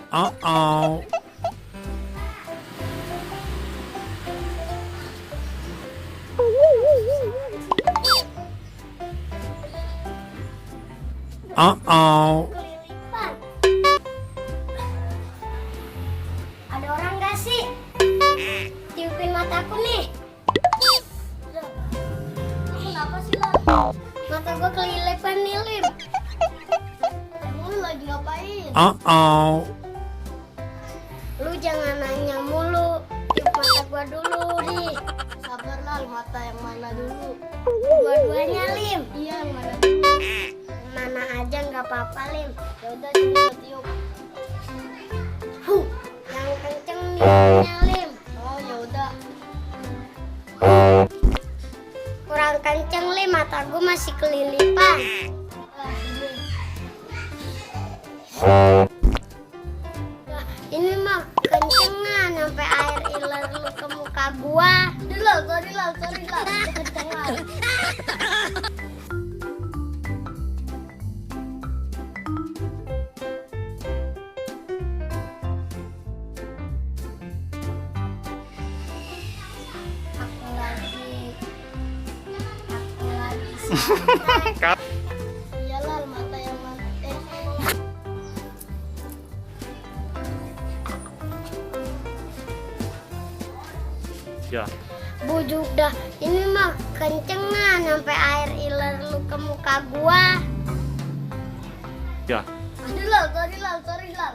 Uh-oh. Uh-oh. Kelilipan. Ada orang gak sih? Tiupin mataku nih. Kenapa sih, Lam? Mata gua kelilipan nih, Lim. Emang lu lagi ngapain? Uh-oh. Lu jangan nanya mulu. Tiup mata gua dulu, nih. Sabar, Lal. Mata yang mana dulu? Dua-duanya, Lim. Iya, yang mana dulu? Mana aja nggak apa-apa, Lim. Ya udah, sini gua tiup. Yang kenceng niupnya, Lim. Oh, ya udah. Kurang kenceng, Lim. Mata gua masih kelilipan. Nah, ini mah kencengan sampai air iler lu ke muka gua. Sorry, Lal. Kencengan. Aku lagi iyalah mata yang mana Ya. bujuk dah, ini mah kencengan sampai air iler lu ke muka gua. Ya. Aduh, sorry, Lal.